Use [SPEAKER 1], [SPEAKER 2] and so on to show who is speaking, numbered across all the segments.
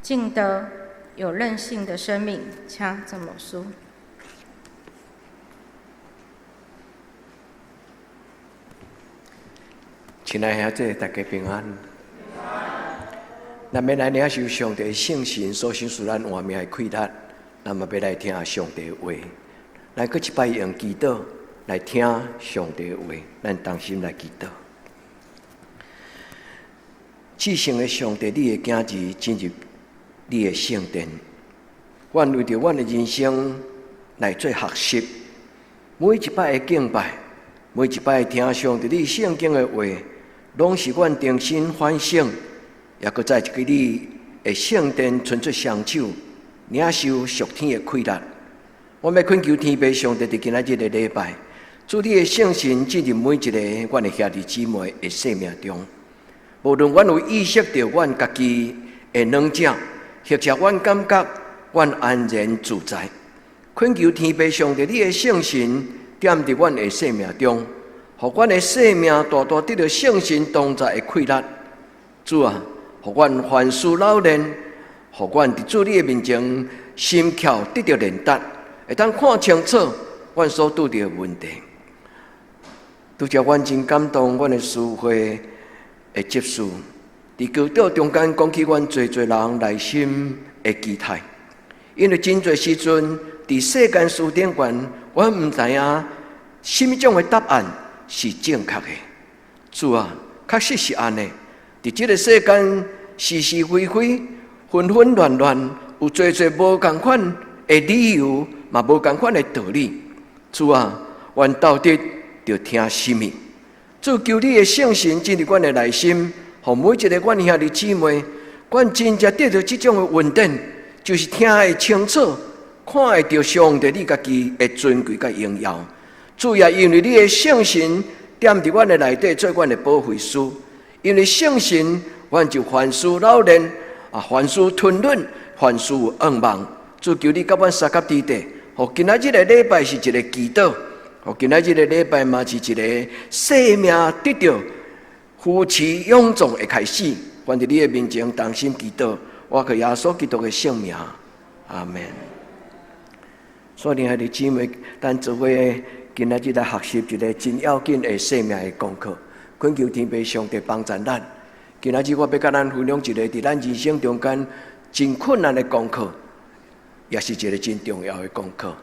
[SPEAKER 1] 進得有韌性的生命，請鄭牧師。
[SPEAKER 2] 親愛兄弟，大家平安。咱欲來領受上帝聖神所賞賜咱活命的氣力，咱嘛欲來聽上帝話。來，閣一擺用祈禱來聽上帝話，咱同心來祈禱。至聖的上帝，你的囝兒進入你的聖殿，阮為著阮的人生來做學習。每一擺的敬拜，每一擺聽上帝你聖經的話，攏是阮重新反省，也閣再一個你的聖殿伸出雙手，領受屬天的氣力。我欲懇求天父上帝，佇今仔日的禮拜，主你的聖神進入每一个阮的兄弟姊妹的生命中。無論阮有意識著阮家己的軟弱，或者阮感覺阮安然自在，懇求天父上帝，你的聖神踮佇阮的生命中，予阮的生命大大得著聖神同在的氣力。主啊，予阮凡事老練，予阮佇主你的面前心竅得著練達，會當看清楚阮所拄著的問題。拄才阮真感動，阮的司會的執事佇祈禱中間講起阮濟濟人內心的期待，因為真濟時陣佇世間事頂懸，阮毋知影啥物種的答案是正確的。主啊，確實是按呢。佇這个世間是是非非、紛紛亂亂，有濟濟無仝款的理由，嘛無仝款的道理。主啊，阮到底著聽啥物？主，求你的聖神進入阮的內心，予每一个阮兄弟姊妹，阮真正得著這種的恩典，就是聽會清楚，看會著上帝你家己的尊貴佮榮耀。主也因為你的聖神踮佇阮的內底做阮的保惠師，因為聖神，阮就凡事老練，啊，凡事吞忍，凡事有盼望。主，求你佮阮相佮佇底，予今仔日个禮拜是一个祈禱。予今仔日个禮拜嘛是一个生命得著扶持勇壯的開始。阮佇你的面前同心祈禱，我靠耶穌基督的聖名，阿們。所以，兄弟姊妹，咱做伙今仔日來學習一个真要緊的生命的功課，懇求天父上帝幫助咱。今仔日我欲佮咱分享一个佇咱人生中間真困難的功課，也是一个真重要的功課。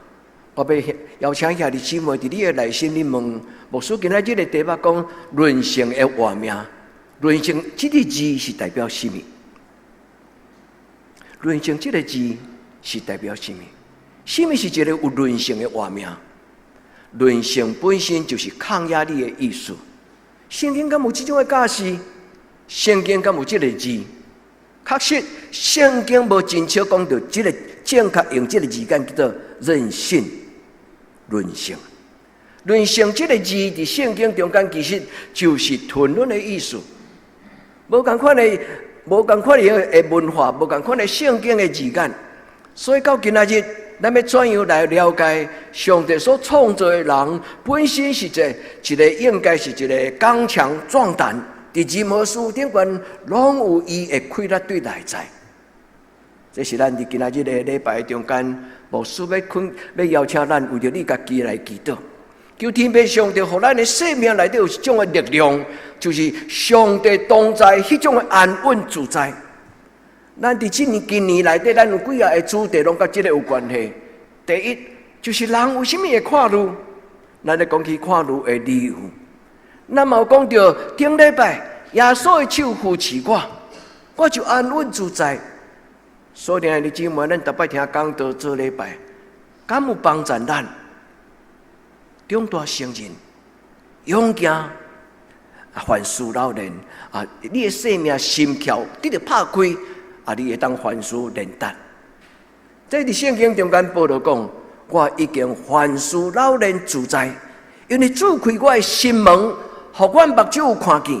[SPEAKER 2] 我欲邀請兄弟姊妹佇你的內心，你問牧師今仔日的題目講韌性的活命，韌性這个字是代表啥物？韌性這个字是代表啥物？啥物是一个有韌性的活命？韌性本身就是抗壓力的意思。聖經敢有這種的教示？聖經敢有這个字？確實，聖經無真少講著這个正確用這个字眼叫做韌性、韌性、韌性這个字佇聖經中間其實就是吞忍的意思。無仝款的、無仝款的文化，無仝款的聖經的字眼。所以到今仔日，咱欲怎樣來了解上帝所創造的人本身是一个，一个應該是一个剛強壯膽，佇任何事頂懸攏有伊的氣力對內在。這是咱佇今仔日的禮拜中間，牧師欲懇欲邀請咱為著你家己來祈禱，求天父上帝予咱的生命內底有一種的力量，就是上帝同在彼種的安穩自在。咱佇這年今年內底，咱有幾仔个主題攏佮這个有關係。第一，就是人為啥物會看路？咱咧講起看路的理由。咱嘛有講著頂禮拜耶穌的手扶持我，我就安穩自在。所以，兄弟姊妹，咱逐擺聽講道做禮拜，敢有幫助咱長大成人，勇行啊，凡事老練啊，你的生命心竅得著拍開啊，你會當凡事練達。這佇聖經中間，保羅講：我已經凡事老練自在，因為主開我的心門，予阮目睭有看見，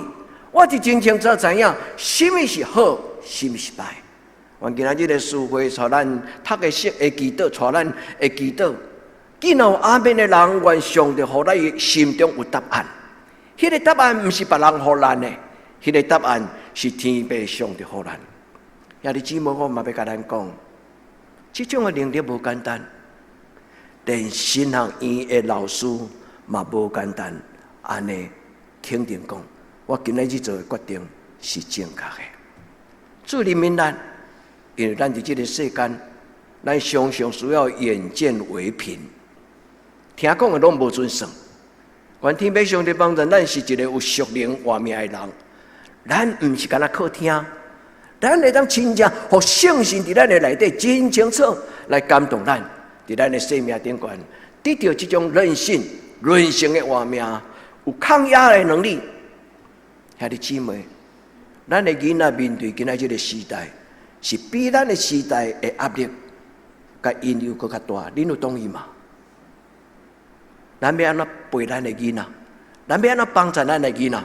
[SPEAKER 2] 我就真清楚知影，啥物是好，啥物是歹。願今仔日的司會帶咱讀个聖會祈禱，帶咱會祈禱。既然有阿們的人，願上帝予咱心中有答案。彼个答案毋是別人予咱的，彼个答案是天父上帝予咱。兄弟姊妹，我嘛欲共咱講，這種的能力無簡單，連神學院的老師嘛無簡單。按呢肯定講，我今仔日做的決定是正確的。主憐憫咱，因為咱佇這个世間，咱常常需要眼見為憑，聽講的攏無準算。願天父上帝幫助咱是一个有屬靈活命的人，咱毋是干焦靠聽，咱會當真正予聖神佇咱的內底真清楚來感動咱，佇咱的生命頂懸得著這種韌性、韌性的活命，有抗壓的能力。兄弟姊妹，咱的囡仔面對今仔這个時代，是比咱的時代的壓力佮引誘閣較大，恁有同意嗎？咱欲按怎陪咱的囡仔？咱欲按怎幫助咱的囡仔？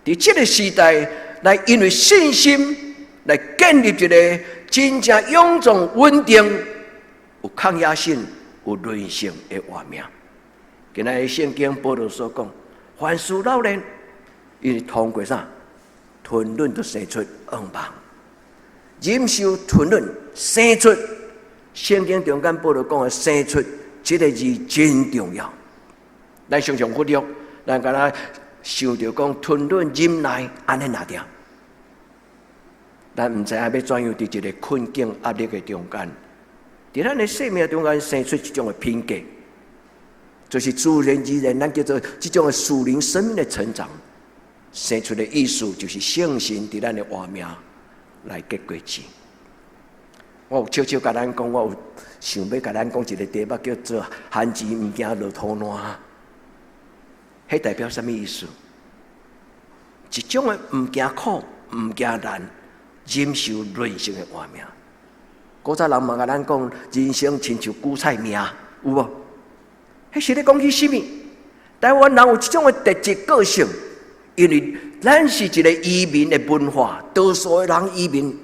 [SPEAKER 2] 佇這个時代，來因為信心來建立一个真正勇壯、穩定、有抗壓性、有韌性的活命。今仔日聖經保羅所講，凡事老練，因為通過啥？吞忍就生出盼望，忍受吞忍生出。聖經中間保羅講的生出，這个字真重要。咱常常忽略，咱敢若想著講吞忍忍耐，按呢爾定。咱毋知影欲怎樣佇一个困境壓力的中間，佇咱的生命中間生出這種的品格，就是自然而然，咱叫做這種的屬靈生命的成長，生出的意思就是聖神佇咱的活命來結果子。我有少少共咱講，我有想欲共咱講一个題目，叫做“番薯毋驚落土爛”。彼代表啥物意思？一種的毋驚苦、毋驚難，忍受韌性的活命。古早人嘛共咱講，人生親像韭菜命，有無？彼是咧講起啥物？台灣人有這種的特質個性，因為咱是一个移民的文化，多數的人移民，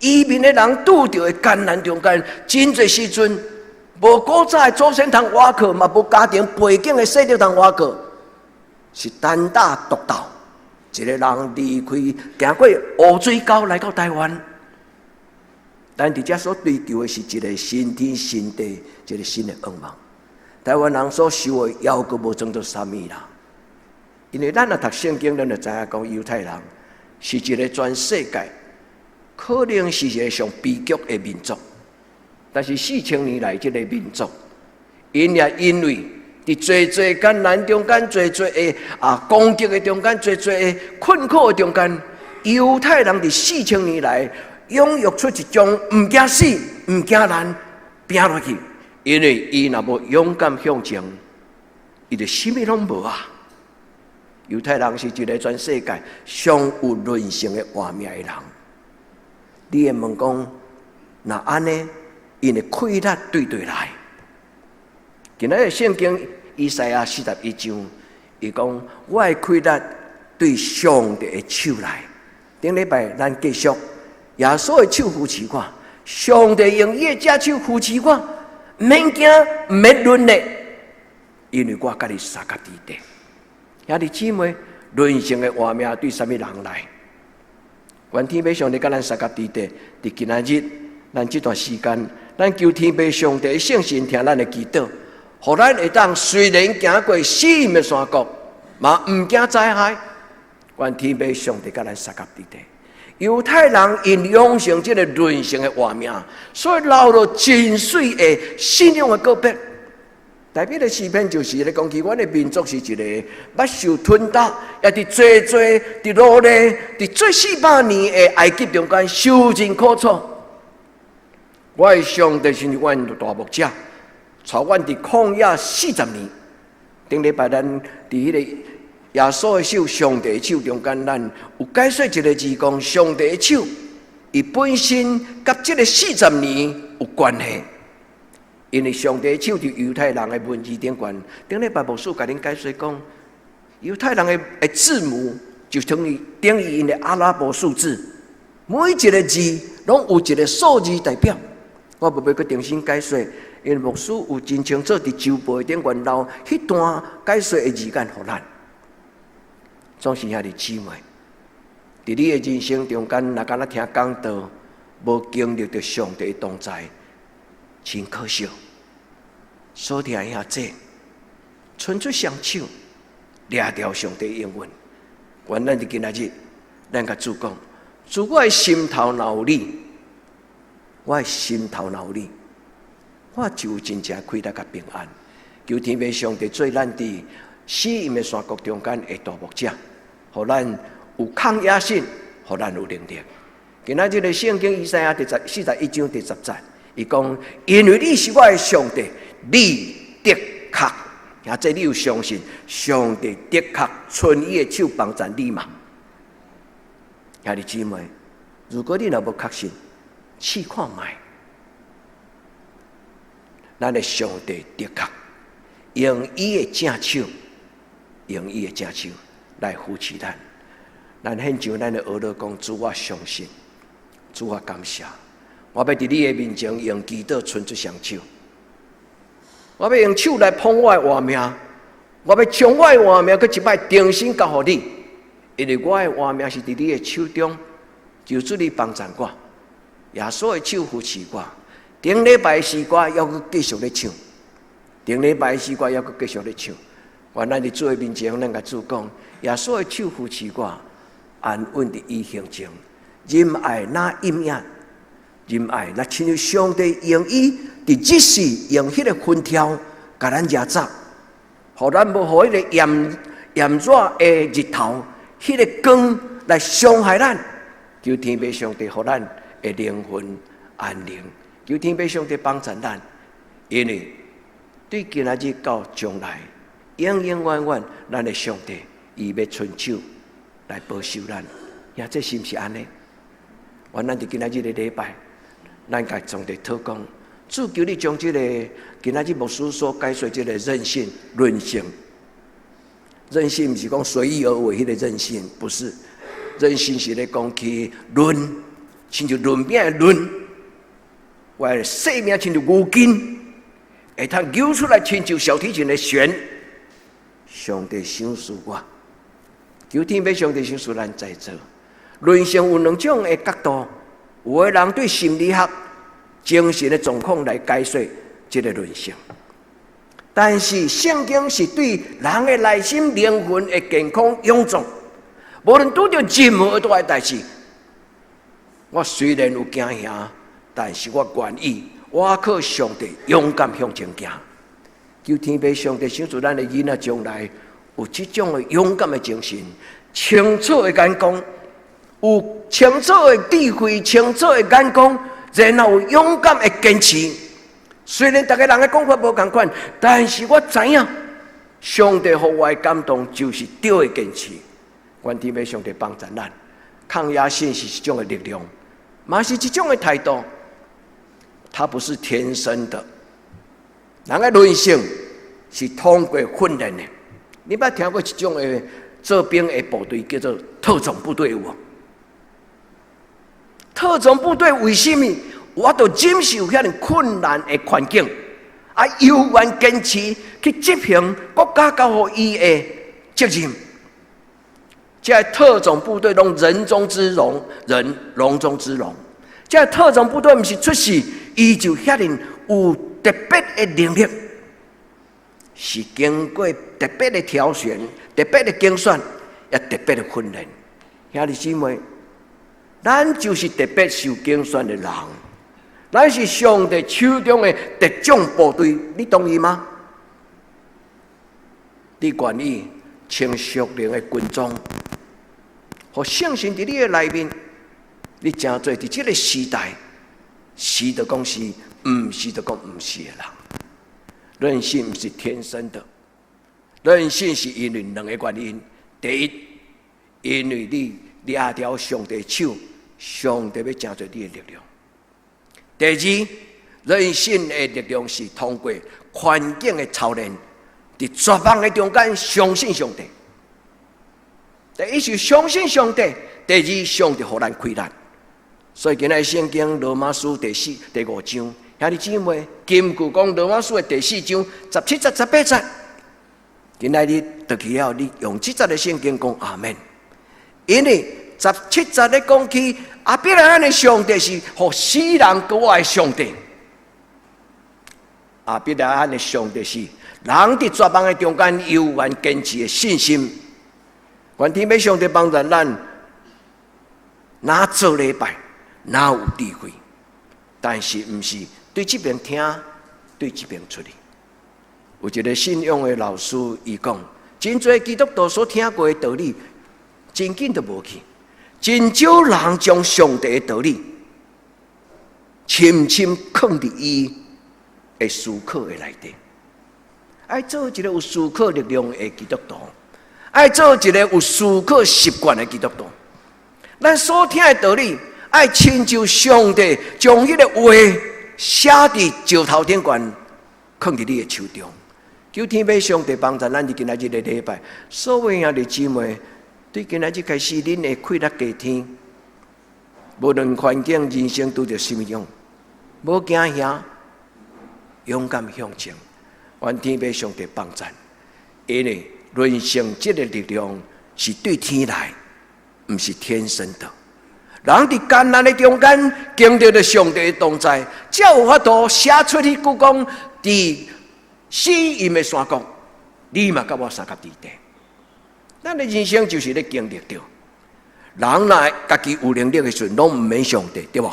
[SPEAKER 2] 移民的人拄著的艱難中間，真濟時陣無古早的祖先通倚靠，嘛無家庭背景的勢力通倚靠，是單打獨鬥，一个人離開，行過烏水溝來到台灣。咱佇遮所追求的是一个新天新地，一个新的願望。台灣人所受的猶閣無算做啥物啦，因為咱若讀聖經，咱就知影講猶太人是一个全世界可能是一个上悲劇的民族。但是4000年來，這个民族，𪜶也因為佇濟濟艱難中間，濟濟的攻擊的中間，濟濟的困苦的中間，猶太人佇四千年來養育出一種毋驚死、毋驚難，拚落去。因為伊若無勇敢向前，伊就啥物攏無啊！猶太人是一个全世界上有韌性的活命的人。你會問講，若按呢，𪜶的氣力對佗來？今仔日聖經以賽亞41章，伊講我的氣力對上帝的手來。頂禮拜咱繼續耶穌的手扶持我，上帝用伊的隻手扶持我，毋免驚，毋免軟弱，因為我佮你相佮佇咧。兄弟姊妹，韌性的活命對啥物人來？願天父上帝佮咱相佮佇咧，佇今仔日，咱這段時間，咱求天父上帝聖神聽咱的祈禱，予咱會當雖然行過死蔭的山谷，嘛毋驚災害。願天父上帝佮咱相佮佇咧。猶太人𪜶養成這个韌性的活命，所以留落真媠的信仰的告白。大衛的詩篇就是咧講起，阮的民族是一个捌受吞打，也佇濟濟佇奴隸，佇這400年的埃及中間受盡苦楚。我的上帝是阮的大牧者，帶阮佇曠野四十年。頂禮拜咱佇彼个耶穌的手、上帝的手中間，咱有解說一个字，講上帝的手，伊本身佮這个四十年有關係。因為上帝的手佇猶太人的文字頂懸，頂禮拜牧師共恁解說講，猶太人的字母就等於𪜶的阿拉伯數字，每一个字攏有一个數字代表。我無欲閣重新解說，因為牧師有真清楚佇週報頂懸留彼段解說的字眼予咱。總是兄弟姊妹，佇你的人生中間，若敢若聽講道，無經歷著上帝同在，真可惜。所聽遐濟，伸出雙手，掠著上帝應允。願咱佇今仔日，咱共主講：主，我的心頭若有你，我的心頭若有你，我就有真正快樂佮平安。求天父上帝做咱佇死蔭的山谷中間的大牧者，予咱有抗壓性，予咱有能力。今仔日的聖經以賽亞第41章第10節，伊講：因為你是我的上帝，你的確，啊，這你有相信上帝的確伸伊的手幫贊你嗎？兄弟姊妹，如果你若無確信，試看覓，咱的上帝的確用伊的正手，用伊的正手來扶持咱。咱獻上咱的禱告講：主，我相信，主，我感謝，我欲佇你的面前用祈禱伸出雙手，我欲用手來捧我的活命，我欲將我的活命閣一擺重新交予你，因為我的活命是佇你的手中，求主你幫贊我，耶穌的手扶持我。頂禮拜的詩歌猶閣繼續咧唱，頂禮拜的詩歌猶閣繼續咧唱。願咱佇主的面前，咱共主講，耶穌的手扶持我，安穩佇伊胸前，忍愛若陰影，忍愛若親像上帝用伊佇日時用彼個雲柱共咱遮擋，予咱無予彼個炎炎熱的日頭，彼個光來傷害咱。求天父上帝予咱的靈魂安寧，求天父上帝幫助咱，因為對今仔日到將來，永永遠遠，咱的上帝伊欲伸手來保守咱，呀，這是毋是按呢？願咱佇今仔日的禮拜，咱共上帝禱告，主，求你將這个今仔日牧師所解說這个任性、韌性，任性毋是講隨意而為彼個任性，不是。韌性是咧講去韌，親像潤餅的潤，我的生命親像牛筋，會通扭出來親像小提琴的弦。上帝賞賜我，求天父上帝賞賜咱在座。韌性有兩種的角度，有的人對心理學、精神的狀況來解說這个韌性，但是聖經是對人的內心靈魂的健康勇壯。無論拄著任何大的代誌，我雖然有驚嚇，但是我願意，我靠上帝勇敢向前行。求天父上帝賞賜咱的囡仔將來有這種的勇敢的精神，清楚的眼光，有清楚的智慧，清楚的眼光，然後有勇敢的堅持。雖然逐个人的講法無仝款，但是我知影，上帝予我的感動就是對的堅持。願天父上帝幫助咱，抗壓性是一種的力量，嘛是一種的態度。它不是天生的，人的韌性是通過訓練的。你捌聽過一種的做兵的部隊叫做特種部隊有無？特種部隊為啥物有法度忍受遐爾困難的環境，啊，猶原堅持去執行國家交予伊的責任？這个特種部隊攏人中之龍，人龍中之龍。這个特種部隊毋是出世，伊就遐爾有特別的能力，是經過特別的挑選、特別的揀選，也特別的訓練。兄弟姊妹，咱就是特別受揀選的人，咱是上帝手中的特種部隊，你同意嗎？你願意穿屬靈的軍裝，予聖神佇你的內面，你成做佇這个時代，是就講是，毋是就講毋是的人。韌性毋是天生的，韌性是因為兩个原因。第一，因為你掠著上帝手，上帝欲成做你的力量。第二，韌性的力量是通過環境的操練，佇絕望的中間相信上帝。第一是相信上帝，第二上帝予咱氣力。所以今仔聖經羅馬書第四、第五章，兄弟姊妹，根據講羅馬書的第四章17節、18節，今仔日讀去了，你用這節的聖經講阿門。因為17節咧講起亞伯拉罕的上帝是予死人過活的上帝。亞伯拉罕的上帝是人佇絕望的中間猶原堅持的信心。願天父上帝幫助咱，若做禮拜，若有智慧，但是毋是對這邊聽，對這邊出去。有一個信仰的老師，伊講，真濟基督徒所聽過的道理，真緊就無去。真少人將上帝的道理，深深囥佇伊的思考的內底。愛做一個有思考力量的基督徒，愛做一個有思考習慣的基督徒。咱所聽的道理，愛親像上帝將彼個話寫佇石頭頂懸，囥佇你的手中。求天父上帝幫助咱佇今仔日的禮拜，所有兄弟姊妹，對今仔日開始，恁會氣力加添。無論環境、人生拄著啥物樣，無驚嚇，勇敢向前。願天父上帝幫助，因為人生這个力量是對天來，毋是天生的。人佇艱難的中間，經歷著上帝的同在，才有法度寫出彼句講：佇死蔭的山谷，你嘛佮我相佮佇佇。咱的人生就是咧經歷著。人若家己有能力的時陣，攏毋免上帝，對無？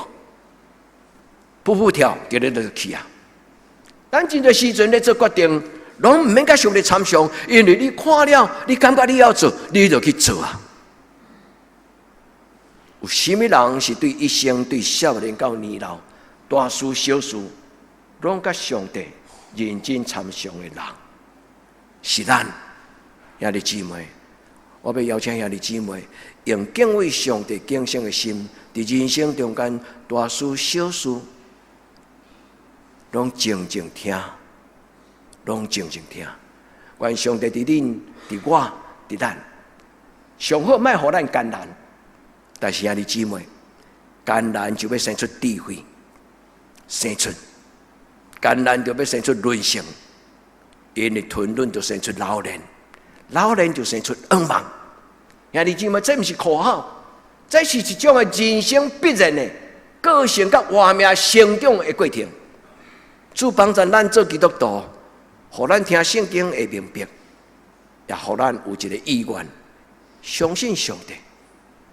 [SPEAKER 2] 噗噗跳就咧落去啊！咱真濟時陣咧做決定，攏毋免佮上帝參詳，因為你看了，你感覺你要做，你就去做啊。有啥物人是對一生、對少年到年老，大事小事，攏佮上帝認真參詳的人？是咱兄弟姊妹，我欲邀請兄弟姊妹，用敬畏上帝、敬虔的心，佇人生中間大事小事，攏靜靜聽，攏靜靜聽。願上帝佇恁、佇我、佇咱，上好莫予咱艱難。但是兄弟姊妹，艱難就欲生出智慧，生出艱難就欲生出韌性，因為吞忍就生出老練，老練就生出仰望。兄弟姊妹，這毋是口號，這是一種的人生必然的個性佮活命成長的過程。主幫助咱做基督徒，予咱聽聖經會明白，也予咱有一個意願，相信上帝，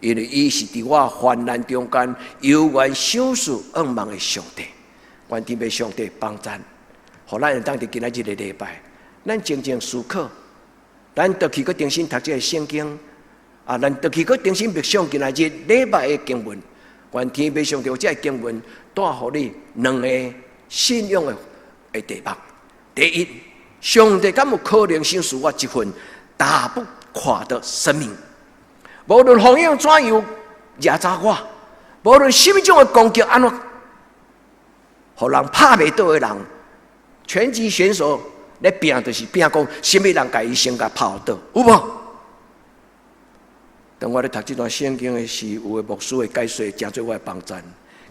[SPEAKER 2] 因為伊是佇我患難中間猶原賞賜仰望的上帝。願天父上帝幫贊，予咱會當佇今仔日的禮拜，咱靜靜思考，咱轉去閣重新讀這个聖經，啊，咱轉去閣重新默想今仔日禮拜的經文。願天父上帝這个經文帶予你兩个信仰的題目。第一，上帝敢有可能賞賜我這份打不垮的生命？無論風雨怎樣掠走我，無論啥物種的攻擊按怎，予人拍袂倒的人，拳擊選手咧拼就是拼講，啥物人共伊先共拍倒，有無？當我咧讀這段聖經的時，有的牧師的解說，誠做我的幫贊。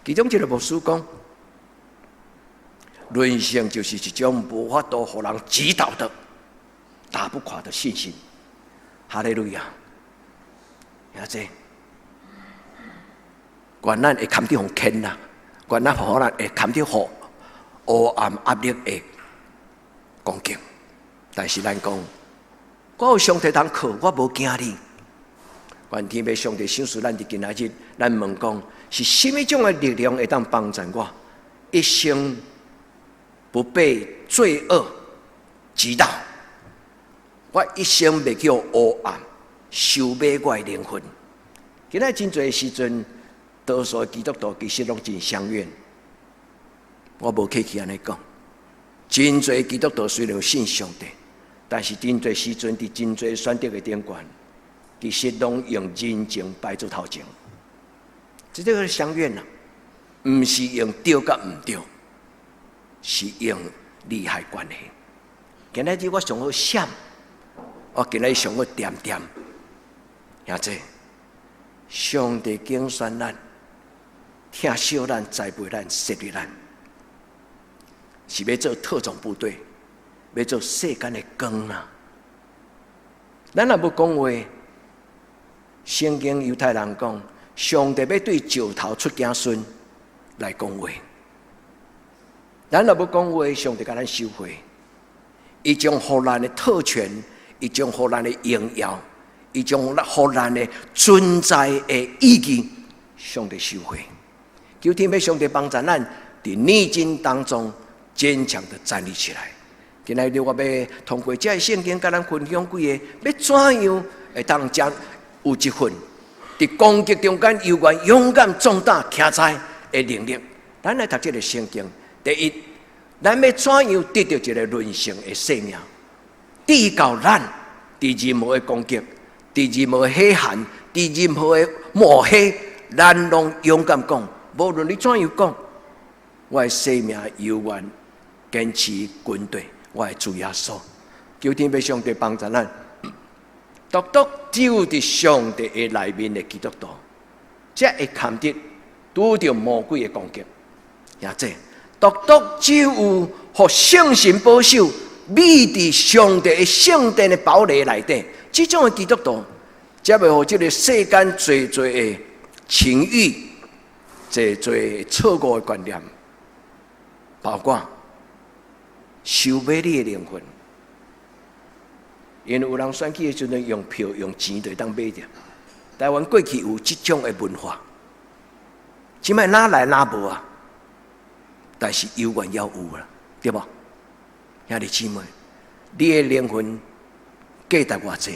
[SPEAKER 2] 其中一個牧師講，人生就是一種無法度予人擊倒的、打不垮的信心。哈利路亞！兄弟，願咱會堪得予牽啦，願咱予咱會堪得予黑暗壓力的攻擊。但是咱講，我有上帝通靠，我無驚你。願天父上帝賞賜咱佇今仔日，咱問講是啥物種的力量會當幫助我一生不被罪惡擊倒？我一生袂去予黑暗收買我的靈魂。今仔真濟時陣，多數基督徒其實攏真相怨。我無客氣按呢講，真濟基督徒雖然有信上帝，但是真濟時陣佇真濟選擇的頂懸，其實攏用人情擺做頭前。這個相怨啊，毋是用對佮毋對，是用利害關係。今仔日我上好閃，我今仔日上好恬恬，兄弟，上帝揀選咱，疼惜咱，栽培咱，設立咱，是欲做特種部隊，欲做世間的光啊！咱若無講話，聖經猶太人講，上帝欲對石頭出子孫來講話。咱若欲講話，上帝共咱收費。伊將予咱的特權，伊將予咱的榮耀，伊將予咱的存在的意義，上帝收費。求天父上帝幫助咱，佇逆境當中堅強的站立起來。今仔日我欲通過這个聖經，共咱分享幾个，欲怎樣會當將有一份佇攻擊中間猶原勇敢壯膽徛在的能力。咱來讀這个聖經。第一，咱欲怎樣得著一个韌性的生命？直到咱佇任何的攻擊，佇任何的火寒，佇任何的抹黑，咱攏勇敢講，無論你怎樣講，我的生命猶原堅持跟綴我的主耶穌。求天父上帝幫助咱，獨獨只有佇上帝的內面的基督徒，才會堪得拄著魔鬼的攻擊。也這，獨獨只有予聖神保守，覕佇上帝的聖殿的堡壘內底，這種的基督徒，才袂予這个世間濟濟的情慾、濟濟錯誤的觀念，包括收買你的靈魂。因為有人選舉的時陣用票用錢就會當買著。台灣過去有這種的文化，這擺哪來哪無啊？但是猶原猶有啦，對無？兄弟姊妹，你的靈魂價值偌濟？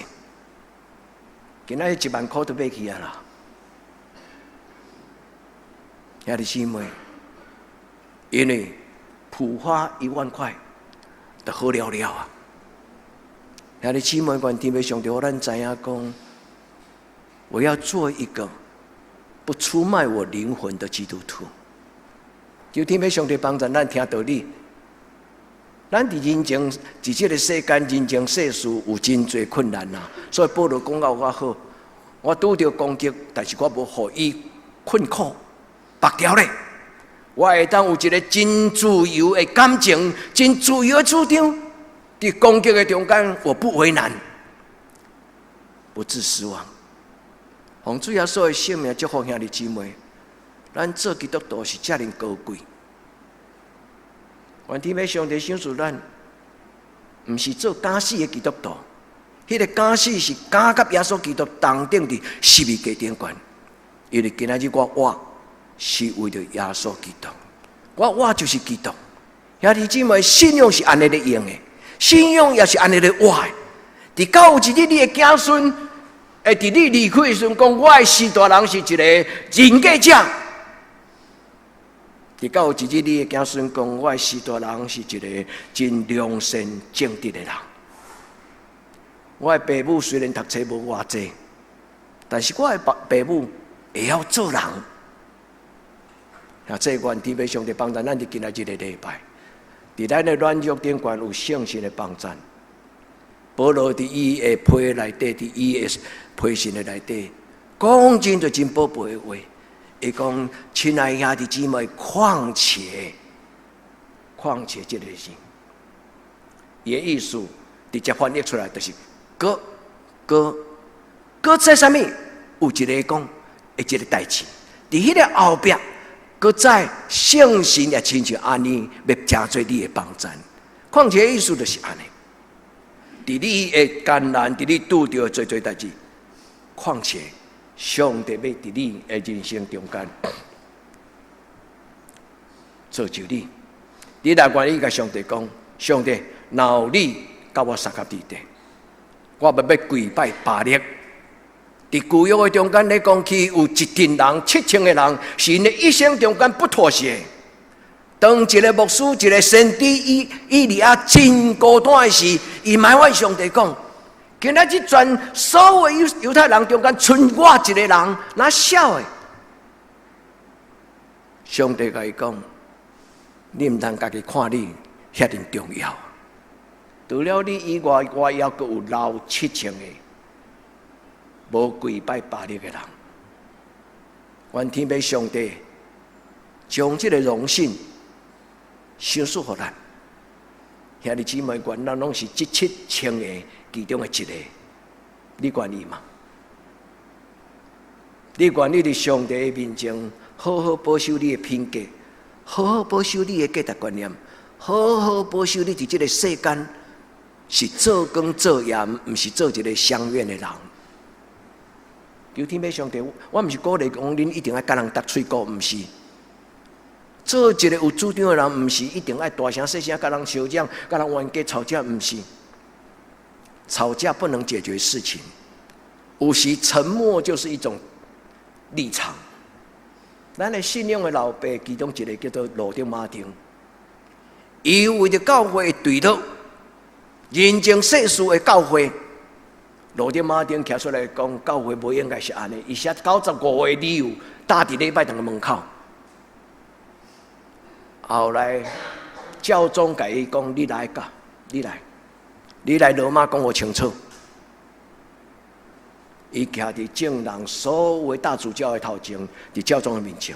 [SPEAKER 2] 今仔日1萬箍都買去啊啦！兄弟姊妹，因為普發1萬塊就好了了啊！兄弟姊妹，願天父上帝予咱知影講，我要做一個不出賣我靈魂的基督徒。求天父上帝幫助咱聽道理。咱佇人情，佇這个世間人情世事有真濟困難啊！所以保羅講到較好，我拄著攻擊，但是我無予伊困苦，縛牢咧。我會當有一个真自由的感情，真自由的主張。佇攻擊的中間，我不為難，不致失望。奉主耶穌的聖名祝福兄弟姊妹，咱做基督徒是遮爾高貴。願天父上帝賞賜咱，毋是做敢死的基督徒，彼个敢死是敢佮耶穌基督同釘佇十字架頂懸。因為今仔日我活是為著耶穌基督，我活就是基督。兄弟姊妹，信仰是按呢咧用的，信仰也是按呢咧活的。直到有一日，你的子孫會佇你離開的時陣講，我的序大人是一个人格者。直到有一日，你的子孫講，我的序大人是一个真良善正直的人。我的爸母雖然讀冊無偌濟，但是我的爸爸母會曉做人。啊，這願天父上帝幫助咱佇今仔日个禮拜，佇咱的軟弱頂懸有聖神的幫助。保羅佇伊的批內底，佇伊的批信的內底，講真濟真寶貝的話。伊講：親愛兄弟姊妹，況且，況且這个是，伊的意思直接翻譯出來就是，閣閣閣再啥物？有一个講，一个代誌，佇彼个後壁，閣再聖神也親像按呢，欲成做你的幫贊。況且意思就是按呢，佇你的艱難，佇你拄著濟濟代誌，況且上帝欲佇你的人生中間造就你。你若願意共上帝講，上帝，若有你佮我相佮佇底，我欲欲跪拜巴力。佇舊約的中間咧講起，有一陣人，7000個人，是𪜶的一生中間不妥協。當一个牧師、一个先知以以利亞真孤單的時，伊埋怨上帝講：今仔日全所有猶猶太人中間，賰我一个人，若痟的？上帝共伊講：你毋通家己看你遐爾重要。除了你以外，我猶閣有留7000個無跪拜巴力的人。願天父上帝將這个榮幸賞賜予咱。兄弟姊妹，願咱攏是這7000個其中的一个，你願意嗎？你願意佇上帝的面前好好保守你的品格，好好保守你的價值觀念，好好保守你佇這个世間是做光做鹽，毋是做一个鄉願的人。求天父上帝，我毋是鼓勵講恁一定愛佮人搭喙鼓，毋是。做一个有主張的人，毋是一定愛大聲細聲佮人相講、佮人冤家吵架，毋是。吵架不能解決事情，有時沉默就是一種立場。咱的信仰的老爸，其中一个叫做路德馬丁，伊為著教會的對立，人情世事的教會，路德馬丁徛出來講，教會無應該是按呢。伊寫95個理由，貼佇禮拜堂的門口。後來教宗共伊講：“你來共，你來，你來羅馬講予清楚。”伊徛佇眾人所有大主教的頭前，佇教宗的面前，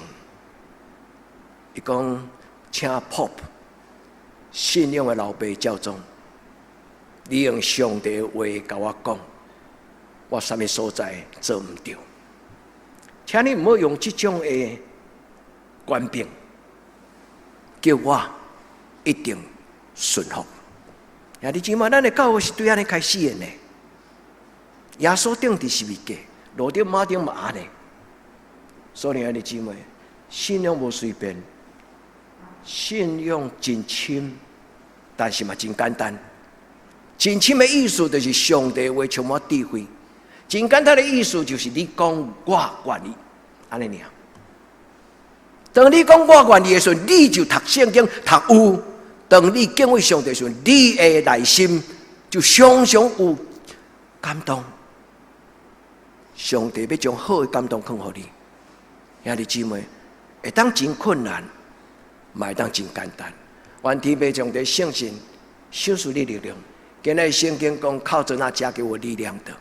[SPEAKER 2] 伊講：“請 Pope 信仰的老爸教宗，你用上帝的話共我講，我啥物所在做毋著？請你毋好用這種的權柄，叫我一定順服。”兄弟姊妹，咱的教會是對按呢開始的呢。耶穌釘佇十字架，路德馬丁嘛按呢。所以兄弟姊妹，信仰無隨便，信仰真深，但是嘛真簡單。真深的意思就是上帝話充滿智慧。真簡單的意思就是你講我願意，按呢爾。當你講我願意的時陣，你就讀聖經讀有；當你敬畏上帝的時陣，你的內心就常常有感動。上帝欲將好的感動放予你，兄弟姊妹，會當真困難，嘛會當真簡單。願天父上帝聖神賞賜你力量。今日聖經講，靠著那加給我力量的，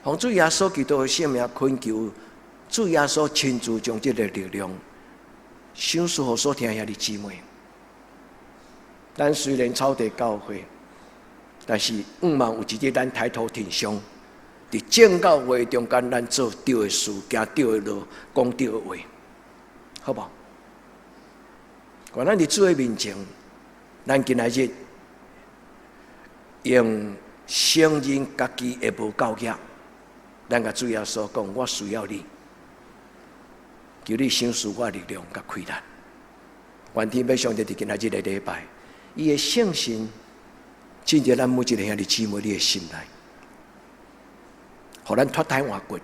[SPEAKER 2] 奉主耶穌基督的聖名懇求，主耶穌親自將這个力量賞賜予所聽兄弟姊妹。咱雖然草地教會，但是向望有一日咱抬頭挺胸，佇眾教會中間，咱做對的事，行對的路，講對的話，好無？願咱佇主的面前，咱今仔日用承認家己的無夠額，咱共主耶穌講：我需要你，求你賞賜我力量佮氣力。願天父上帝佇今仔日的禮拜，伊的聖神進入咱每一个兄弟姊妹你的心內，予咱脫胎換骨。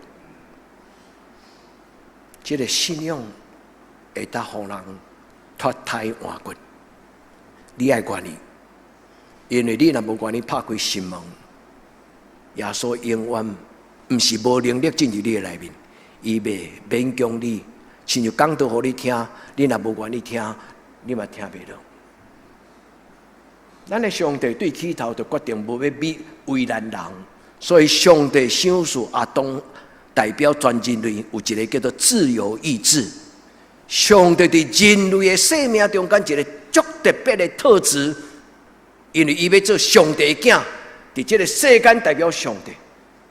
[SPEAKER 2] 這个信仰會當予人脫胎換骨。你愛願意，因為你若無願意拍開心門，耶穌永遠毋是無能力進入你的內面，伊袂勉強你，親像講道予你聽，你若無願意聽，你嘛聽袂落。咱的上帝對起頭就決定無欲為難人，所以上帝賞賜亞當代表全人類有一个叫做自由意志。上帝佇人類的生命中間一个足特別的特質，因為伊欲做上帝的囝，佇這个世間代表上帝，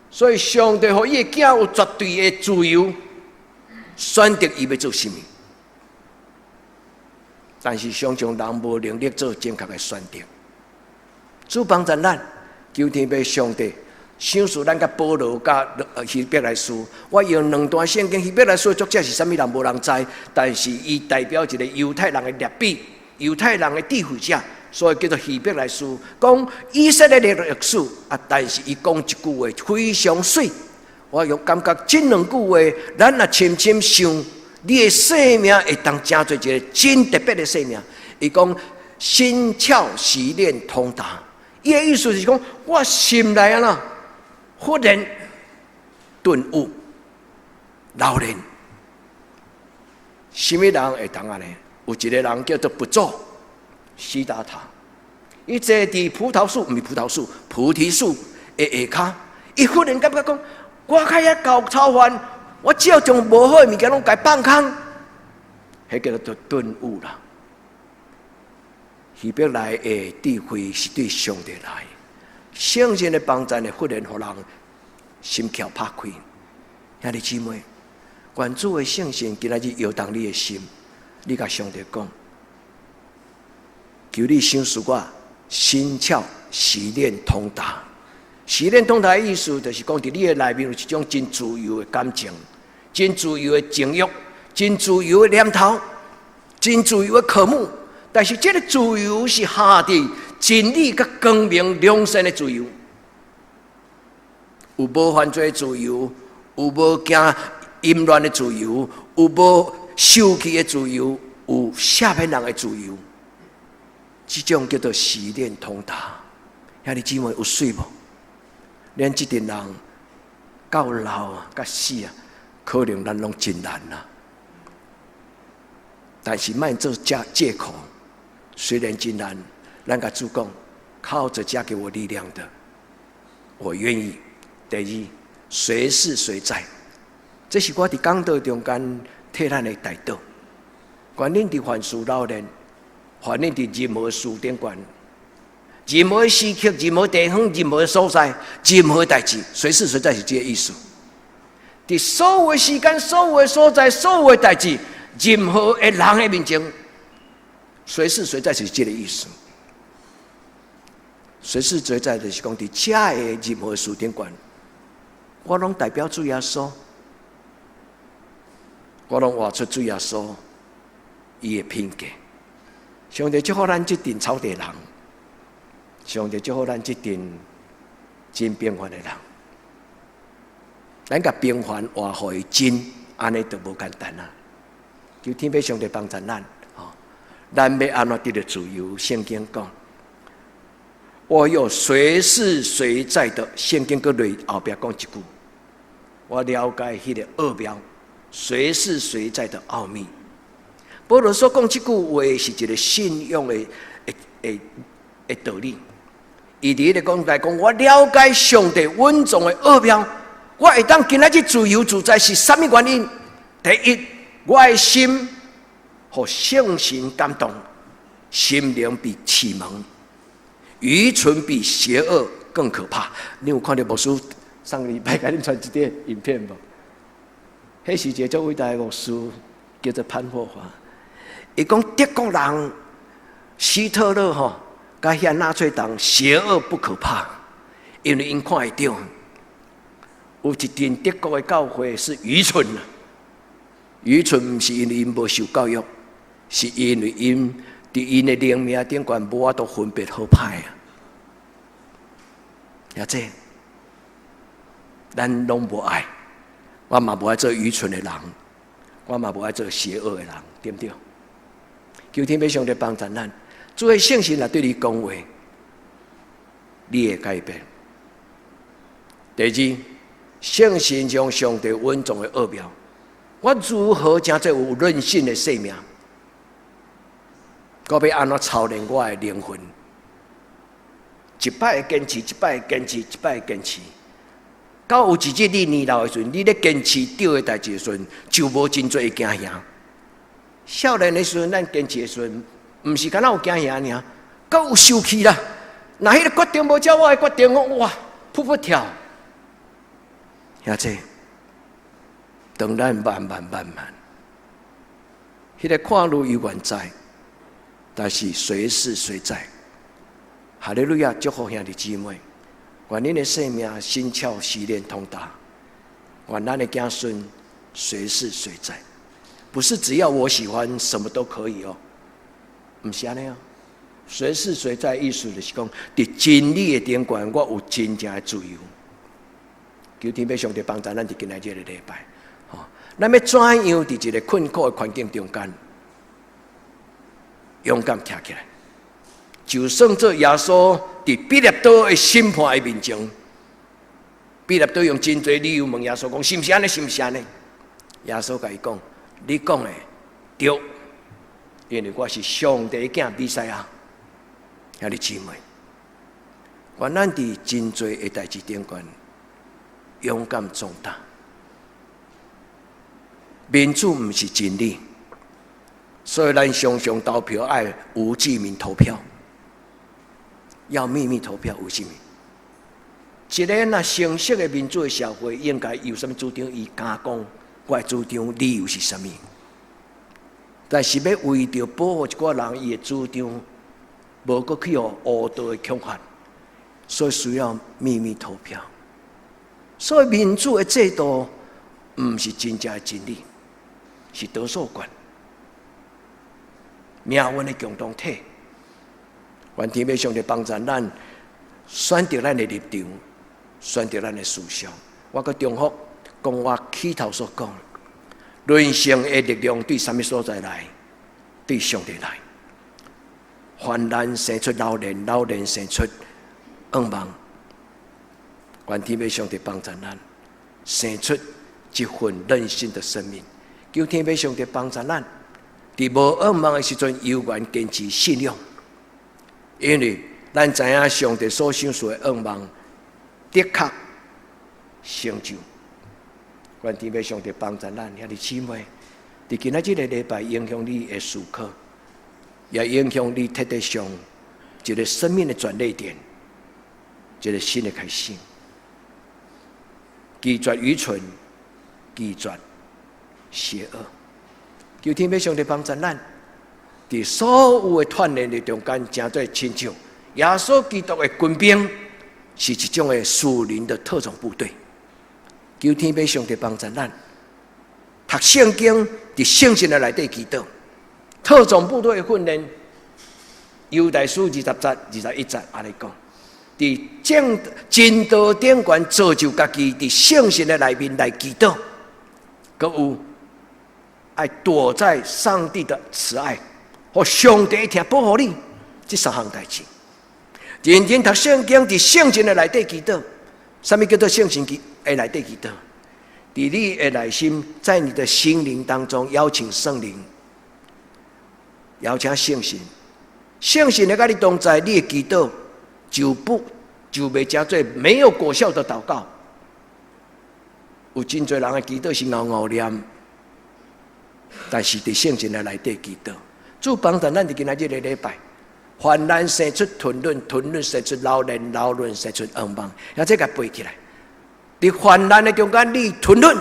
[SPEAKER 2] 所以上帝予伊的囝有絕對的自由，選擇伊欲做啥物。但是常常人無能力做正確的選擇。主幫助咱，求天父上帝賞賜咱佮保羅佮希伯來書。我用兩段聖經，希伯來書作者是啥物人，無人知，但是伊代表一个猶太人的拉比，猶太人的智慧者，所以叫做希伯來書。講以色列的歷史啊，但是伊講一句話非常媠。我用感覺這兩句話，咱若深深想，你的生命會當成做一个真特別的生命。伊講心竅時練通達。伊的意思是講，我心內按怎，忽然頓悟，老練。啥物人會當按呢？有一个人叫做佛祖悉達塔，伊坐佇葡萄樹，毋是葡萄樹，菩提樹的下跤，伊忽然感覺講，我較曉𠢕炒飯，我只要將無好的物件攏共放空，彼叫做頓悟啦。希伯來的智慧是對上帝來，聖神的幫贊會忽然予人心竅拍開。兄弟姊妹，願主的聖神今仔日搖動你的心，你共上帝講，求你賞賜我心竅時練通達。時練通達的意思，就是講佇你的內面有一種真自由的感情，真自由的情慾，真自由的念頭，真自由的渴慕。但是這个自由是下佇真理佮光明兩善的自由，有無犯罪的自由，有無驚淫亂的自由，有無受氣的自由，有赦免人的自由。這種叫做時練通達。兄弟姊妹有媠無？咱這陣人到老啊，佮死啊，可能咱攏真難啊。但是莫做借口，雖然真難，咱共主講，靠著加給我力量的，我願意。第二，隨時隨在，這是我佇講道中間替咱的代禱。願恁佇凡事老練，願恁佇任何事頂懸，任何時刻、任何地方、任何所在、任何代誌，隨時隨在是這个意思。佇所有的時間、所有的所在、所有的代誌，任何的人的面前，隨時隨在是這个意思。隨時隨在就是講，佇遮的任何事頂懸，我攏代表主耶穌，我攏活出主耶穌伊的品格。上帝祝福咱這陣草地人，上帝祝福咱這陣真平凡的人。咱共平凡活予伊真，按呢就無簡單啊！求天父上帝幫助咱，吼！咱欲按怎得著自由？聖經講，我有隨時隨在的。聖經閣落後壁講一句，我了解彼个奧妙，隨時隨在的奧秘。保羅所講這句話是一个信仰的道理。伊佇彼个講來講，我了解上帝隱藏的奧妙，我會當今仔日自由自在是啥物原因？第一，我的心予聖神感動，心靈被啟蒙，愚蠢比邪惡更可怕。你有看著牧師上個禮拜共恁傳一段影片無？彼是一个足偉大的牧師，叫做潘霍華。伊講德國人希特勒吼，佮遐納粹黨邪惡不可怕，因為𪜶看會著。有一陣德國的教會是愚蠢啊！愚蠢毋是因為𪜶無受教育，是因為𪜶佇𪜶的靈命頂懸無法度分別好歹啊！也這，咱攏無愛，我嘛無愛做愚蠢的人，我嘛無愛做邪惡的人，對毋對？求天父上帝幫助咱，主的聖神若對你講話，你會改變。第二，聖神將上帝隱藏的奧妙，我如何成做有韌性的生命？我欲按怎操練我的靈魂？一擺堅持，一擺堅持，一擺堅持，到有一日你年老的時陣，你咧堅持對的代誌的時陣，就無真濟驚嚇。少年的時陣，咱堅持的時陣，毋是敢若有驚嚇爾，閣有受氣啦。若彼个決定無照我的決定，我哇，噗噗跳。兄弟，當咱慢慢慢慢，彼个看似猶原在，但是隨時隨在。哈利路亞！祝福兄弟姊妹，願恁的生命心竅時練通達，願咱的子孫隨時隨在。不是只要我喜歡，什麼都可以哦，毋是按呢哦。隨時隨在意思就是講，佇真理的頂懸，我有真正的自由。求天父上帝幫助咱佇今仔這个禮拜，吼，咱欲怎樣佇一个困苦的環境中間，勇敢徛起來？就算做耶穌佇彼拉多的審判的面前，彼拉多用真濟理由問耶穌講：是毋是按呢？是毋是按呢？耶穌共伊講：你講的對，因為我是上帝的囝彌賽亞。兄弟姊妹，願咱佇真濟的代誌頂懸，勇敢壯膽。民主毋是真理，所以咱常常投票愛無記名投票，要秘密投票無記名。一个若成熟的民主的社會，應該有啥物主張，伊敢講我的主張理由是啥物？但是欲為著保護一寡人伊的主張，無閣去予誤導的恐嚇，所以需要秘密投票。所以民主的制度毋是真正的真理，是多數權，命運的共同體。願天父上帝幫助咱選擇咱的立場，選擇咱的思想。我閣重複講我起頭所講，人生的力量對啥物所在來？對上帝來。患難生出老練，老練生出向望。願天父上帝幫助咱，生出一份韌性的生命。求天父上帝幫助咱，佇無向望的時陣，猶原堅持信仰。因為咱知影上帝所賞賜的向望，的確成就。願天父上帝幫助咱兄弟姊妹，佇今仔這個禮拜影響你的思考，也影響你徹底上一個生命的轉捩點，一個新的開始。拒絕愚蠢，拒絕邪惡。求天父上帝幫助咱，佇所有的鍛鍊的中間，成做親像耶穌基督的軍兵，是一種的屬靈的特種部隊。求天父上帝幫助咱，讀聖經，佇聖神的內底祈禱。特種部隊的訓練，猶大書20節21節按呢講，佇正真道頂懸造就家己，佇聖神的內面來祈禱，閣有愛躲在上帝的慈愛，予上帝疼保護你，這三項代誌。認真讀聖經，佇聖神的內底祈禱。啥物叫做聖神的內底祈禱？佇你的內心，在你的心靈當中邀請聖靈，邀請聖神，聖神來佮你同在，你的祈禱就不就袂成做沒有果效的禱告。有真濟人的祈禱是𠢕𠢕念，但是佇聖神的內底祈禱。主幫助咱佇今仔這個禮拜，患難生出吞忍，吞忍生出老練，老練生出向望。啊，這共背起來。佇患難的中間，你吞忍；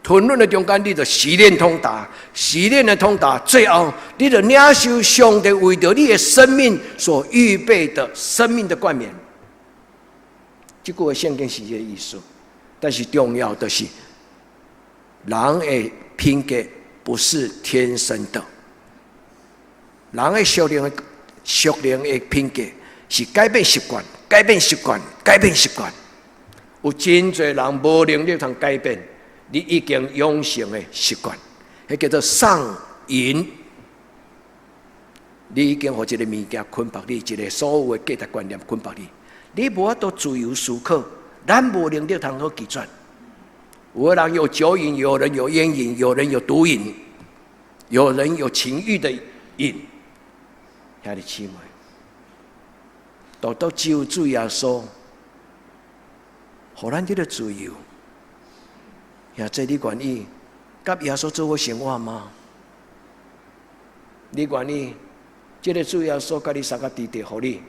[SPEAKER 2] 吞忍的中間，你就試煉通達；試煉的通達，最後你就領受上帝為著你的生命所預備的生命的冠冕。這句話聖經是這個意思，但是重要的是，人的品格不是天生的，人的屬靈的品格是改變習慣、改變習慣、改變習慣。有真濟人無能力通改變你已經養成的習慣，彼叫做上癮。你已經予這個物件捆綁你，一個所有的價值觀念捆綁你，你無法度自由思考，咱無能力通好拒絕。有的人有酒癮，有人有菸癮，有人有毒癮，有人有情慾的癮。兄弟姊妹，獨獨只有主耶穌，予咱這個自由。兄弟，你願意佮耶穌做伙生活嗎？你願意這個主耶穌佮你相佮佇佇，予你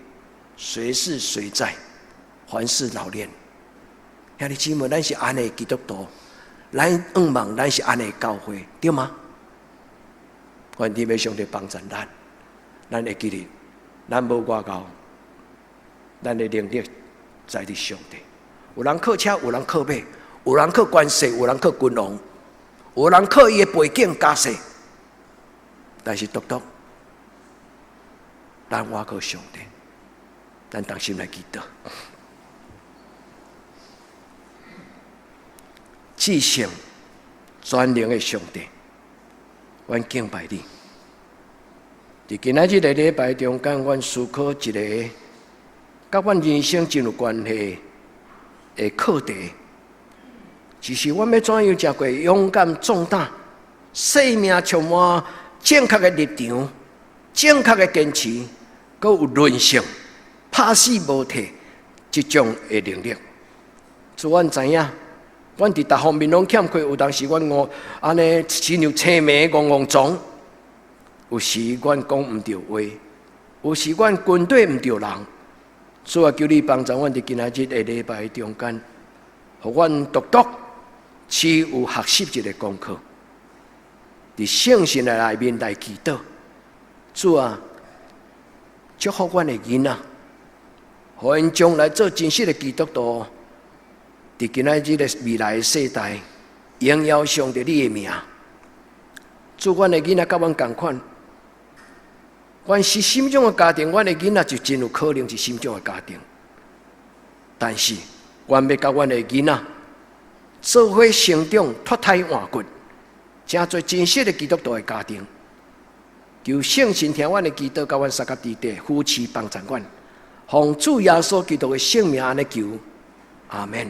[SPEAKER 2] 隨時隨在，凡事老練。兄弟姊妹，咱是按呢基督徒，咱向望咱是按呢教會，對嗎？願天父上帝幫助咱，咱會記得，咱無外𠢕，咱的能力在佇上帝。有人靠車，有人靠馬，有人靠權勢，有人靠君王，有人靠伊的背景家世，但是獨獨，咱倚靠上帝，咱同心來祈禱。至聖全能的上帝，阮敬拜你。佇今仔這個禮拜中間，阮思考一個佮阮人生真有關係的課題，就是阮欲怎樣食過勇敢壯膽、生命充滿正確的立場、正確的堅持，閣有韌性、拍死無退這種的能力。主，阮知影，阮佇逐方面攏欠缺，有當時阮戇按呢親像青糜戇戇撞，有時阮講毋著話，有時阮軍隊毋著人，主啊，求你幫助阮佇今仔日的禮拜中間，予阮獨獨持有學習一个功課，佇聖神的內面來祈禱。主啊，祝福阮的囡仔，予𪜶將來做真實的基督徒，佇今仔日的未來的世代，榮耀上帝你的名。主，阮的囡仔佮阮仝款，阮是啥物種的家庭，阮的囡仔就真有可能是啥物種的家庭。但是，阮欲佮阮的囡仔做伙成長，脫胎換骨，成做真實的基督徒的家庭。求聖神聽阮的祈禱，佮阮相佮佇地扶持幫助阮，奉主耶穌基督的聖名按呢求，阿門。